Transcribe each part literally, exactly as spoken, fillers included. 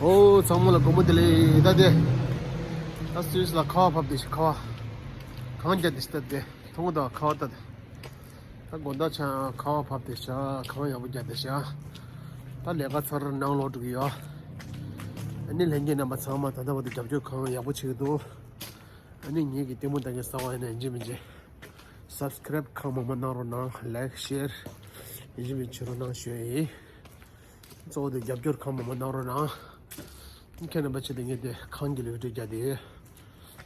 ཨོ་ཚང་མ་ལ་དགོང་མོ་བདེ་ལེགས། ད་དེ་ད་སུད་སི་ལ་ཁ་བ་བབས་དེ་ཤི། ཁ་བ་གངས་རྒྱག་དེ་ཤི། ད་དེ་མཐོང་གི་འདུག་ཁ་བ། ད་དེ་ད་དགོང་དག་ཆ་ཁ་བ་བབས་དེ་ཤི། གངས་ཡག་པོ་རྒྱག་དེ་ཤི། ད་ལས་ཀ་ཚར་ནང་ལོག་འགྲོ་གི་ཡོད། ཨ་ནི་ལྷན་རྒྱས་རྣམ་པ་ཚང་མ་ད་ལྟ་བར་དུ་རྒྱབ་སྐྱོར་གང་ཡག་པོ་བྱེད་ཀྱི་འདུག་ཨ་ནི་ངེད་ཀྱི་ལྟད་མོ་ལྟ་མཁན་གསར་པ་ཡིན་ན་ཡིན་གཅིག་མིན་གཅིག་སབ་སི་ཀ་རེབ་གང་མང་མང་གནང་རོགས་གནང་། ལའིཀ་ཤེར་ཡིན་གཅིག་མིན་གཅིག་བྱེད་རོགས་གནང་ཞུ་ཡ་ཡིན། གཙོ་བོ་དེ་རྒྱབ་སྐྱོར་གང་མང་མང་གནང་རོགས་གནང་། ཁྱེད་རྣམ་པ་ཆེད་དུ་ངས་དེ་གངས་ཀྱི་ལུས་སྤྲོད་རྒྱག་དེ་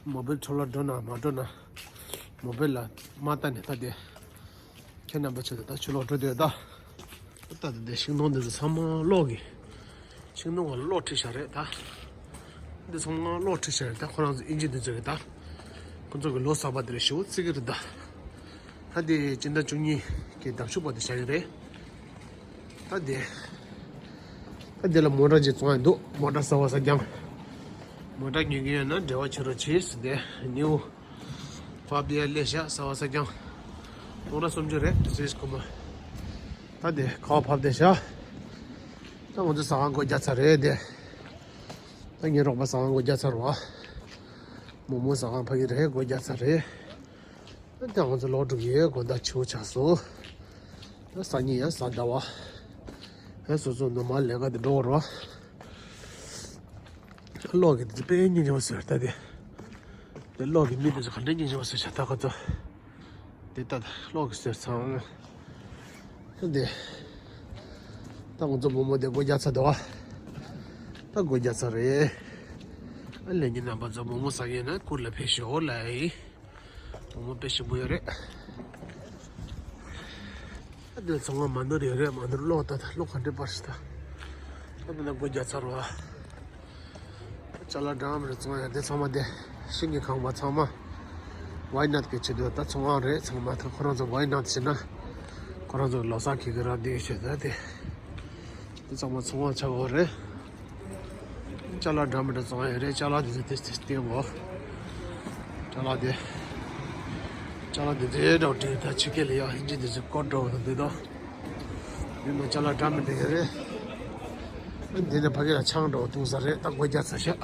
མོ་བེལ་འཕྲོ་བརླག་འགྲོ་ན་མ་འགྲོ་ན། མོ་བེལ་ལ་མ་ལྟ་ནས་ལྟ་དེ། ཁྱེད་རྣམ་པ་ཆེད་དུ་ད་ཕྱི་ལོགས་འགྲོ་དུས་ད། ད་ལྟ་འདི་ཤིང་སྡོང་འདི་ཚོ་ཚང་མ་གློག་གི་ཤིང་སྡོང་ག་གློག་ཁྲིད་བཞག་རེད་ད། འདི་ཚང་མ་གློག་ཁྲིད་བཞག་རེད་ད། ཁོ་རང་ཚོ་ཨིན་ཇི་འདི་ཚོ་གི་ད། ཁོ་ཚོ་གི་ལོ་གསར་པ་དེ་ལ་ཞེ་པོ་བརྩི་གི་རེད་ད། ད་འདི་སྤྱི་ཟླ་བཅུ་གཉིས་ཀྱི་ཟླ་མཇུག་པ་དེ་བཞག་གི་རེད། ད་འདི། ད་འདི་ལ་མོ་ཊ་ཅིག་བཙོང་ཡ་འདུག་མོ་ཊ་གསར་པ་གསར་རྐྱང་། མོ་ཊ་ཉོ་གི་ཡོད་ན་འབྲེལ་བ་བྱེད་རོགས་གྱིས་ཟེར་ཏེ་ནིའུ། ཕ་བི་ཡ་ལས་ཤག་གསར་པ་གསར་རྐྱང་། སྟོང་ཕྲག་སུམ་ཅུ་རེད་ཟེར་ཁོ་མོ། ད་དེ་ཁ་བ་བབས་དེ་ཤག་ད་ང་ཚོ་ཟ་ཁང་སྒོ་རྒྱག་ཚར་རེད་དེ། ད་ངའི་རོགས་པ་ཟ་ཁང་སྒོ་རྒྱག་ཚར་བ། མོག་མོག་ཟ་ཁང་ཕ་གི་རེད། སྒོ་རྒྱག་ཚར་རེད། ད་ང་ཚོ་ལོག་འགྲོ་གི་ཡོད། དགོང་དག་ཕྱི་པོ་ཆགས་སོང་། ད་སང་ཉིན་ཡང་གཟའ་ཟླ་བ། ཧེ་སོ་སོ་ནོར་མལ་ལས་ཀ་དེ་འགྲོ་རོགས། གློག་གི་དེ་དཔེ་སྙིང་རྗེ་པོ་ཟེར་ད་དེ། དེ་གློག་གི་མི་དེ་ཚོ་ག་འདྲ་སྙིང་རྗེ་པོ་ཟེར་བྱ་ད་ག་ཚོད། དེ་ལྟ་གློག་གི་ཟེར་ཚང་། དེ། ད་ང་ཚོ་མོག་མོག་དེ་སྒོ་རྒྱག་ཚར་འདུག་ད་སྒོ་རྒྱག་ཚར་རེད། ཨ་ལས་ཉིན་རྣམ་པ་ཚོ་མོག་མོག་ཟ་མཁན་ན་གུར་ལ་ཕེབས་ཤོག་ལབ་ཡིན། མོག་མོག་དཔེ་ཞིམ་པོ་ཡོད་རེད། ཨ་དེ་ཚང་མ་མ་ནོར་ཡོད་རེད། མ་ནོར་གློག་ད་ད་གློག་ག་འདྲ་པར་ཞིག་ད། ཨ་དེ་ན་སྒོ་རྒྱག་ཚར་བ། ཅ་ལག་འདྲ་མི་འདྲ་བཙོང་ཡ་དེ་ཚང་མ་དེ་ཤིང་གི་ཁང་པ་ཚང་མ། Why not གི་ཆེད་དུ་ད་ཚོང་ཁང་རེད། ཚང་མ་ད་ཁོ་རང་ཚོ་why not བྱེད་ན། ཁོ་རང་ཚོ་ལོ་གསར་གི་གི་ར་དེ་ཆེད་ད་དེ། དེ་ཚང་མ་ཚོང་ཁང་ཆགས་ཡོད་རེད། ཅ་ལག་འདྲ་མི་འདྲ་བཙོང་ཡ་རེད། ཅ་ལག་དེ་ཚོ་དེ་དེ་སྟེར་དགོས། ཅ་ལག་དེ། ཅ་ལག་དེ་དེ་འདྲ་བྲིས་ད་ཕྱི་སྐད་ལ་ཡ་ཧིན་ཇི་དེ་ཚོ་ཀོ་འདྲ་བོ་དེ་དང་། ཡིན་ན་ཅ་ལག་འདྲ་མི་འདྲ་ཡོད་རེད། འདི་ནས་ཕ་གི་ལ་ཆང་འདྲ་བོ་འཐུང་ས་རེད། ད་སྒོ་རྒྱག་ཚར་ཤག་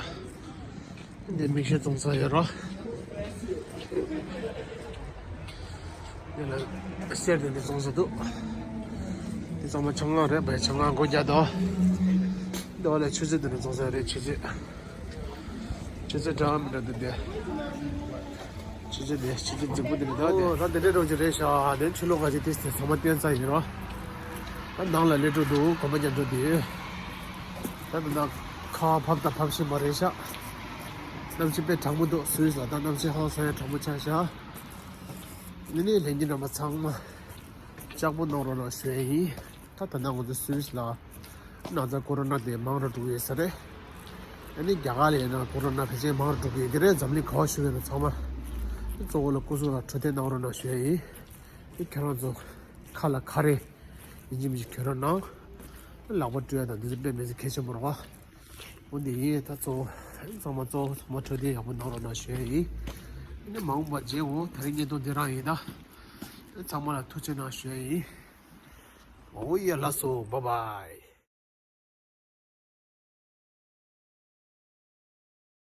འདི་མིག་ཤེལ་བཙོང་ས་ཡོད་རོ། འདི་ལ་གསེར་དེ་འདི་བཙོང་ས་འདུག་འདི་ཚང་མ་ཆང་ཁང་རེད་པས། ཆང་ཁང་སྒོ་རྒྱག་འདུག་འདི་འོག་ལ་ཆུ་ཚོད་དེ་འདྲ་བཙོང་ས་རེད། ཆུ་ཚོད། ཆུ་ཚོད་འདྲ་མི་འདྲ་འདུག་འདི། ཆུ་ཚོད་དེ་ཆུ་ཚོད་རྫིག་པོ་དེ་འདྲ་འདུག་ཨོ་ད་དེ་འདྲའི་རོགས་ཀྱི་རེད་ཤག་དེ་ཕྱི་ལོགས་ག་ཅིག་དེ་དེ་ཚང་མ་བསྟན་ས་ཡིན་རོ། ད་ནང་ལ་སླེབས་འགྲོ་འདུག་གོམ་པ་རྒྱག་འགྲོ་དེ། ད་ད་ད་ཁ་བ་བབས་དང་བབས་བཞིན་པ་རེད་ཤག་གནམ་གཤིས་དཔེ་གྲང་མོ་འདུག་སུད་སི་ལ་ད་གནམ་གཤིས་ཧང་སང་ཡ་གྲང་མོ་ཆགས་ཤག་འདི་ནས་ལྷན་རྒྱས་རྣམ་པ་ཚང་མ་ལྕགས་པོ་གནང་རོགས་གནང་ཞུ་ཡ་ཡིན། ད་ད་ལྟ་ང་ཚོ་སུད་སི་ལ་ན་ཚ་ཀོ་རོ་ན་དེ་མང་རུ་འགྲོ་གི་ཡོད་ས་རེད། ཨ་ནི་རྒྱ་གར་ལ་ཡིན་ན་ཀོ་རོ་ན་ཕལ་ཆེར་མང་རུ་འགྲོ་གི་ཡོད་ཀྱི་རེད། འཛམ་གླིང་ག་པར་བཞུགས་ཡོད་ན་ཚང་མ་གཙོ་བོ་ལ་སྐུ་གཟུགས་ལ་འཕྲོད་བསྟེན་གནང་རོགས་གནང་ཞུ་ཡ་ཡིན། ཁྱེད་རང་ཚོ་ཁ་ལ་ཁ་རས་ཡིན་གཅིག་མིན་གཅིག་གྱོན་རོགས་གནང་། ལག་པ་བཀྲུ་ཡ་དང་འདི་ཚོ་དཔེ་མི་སྲིད་གལ་ཆེན་པོ་རེད་བ། འོ་འདི་ཡིན། ད་གཙོ་བོ་ཚང་མ་གཙོ་བོ་ཚང་མ་འཕྲོད་བསྟེན་ཡག་པོ་གནང་རོགས་གནང་ཞུ་ཡ་ཡིན། ཨ་ནི་མ་འོངས་པ་མཇལ་འོང་། དེ་རིང་བརྙན་ཐུང་འདི་རང་ཡིན། ད་ཚང་མ་ལ་ཐུགས་རྗེ་གནང་ཞུ་ཡ་ཡིན། འོ་ཡ་ལགས་སོ། Bye bye།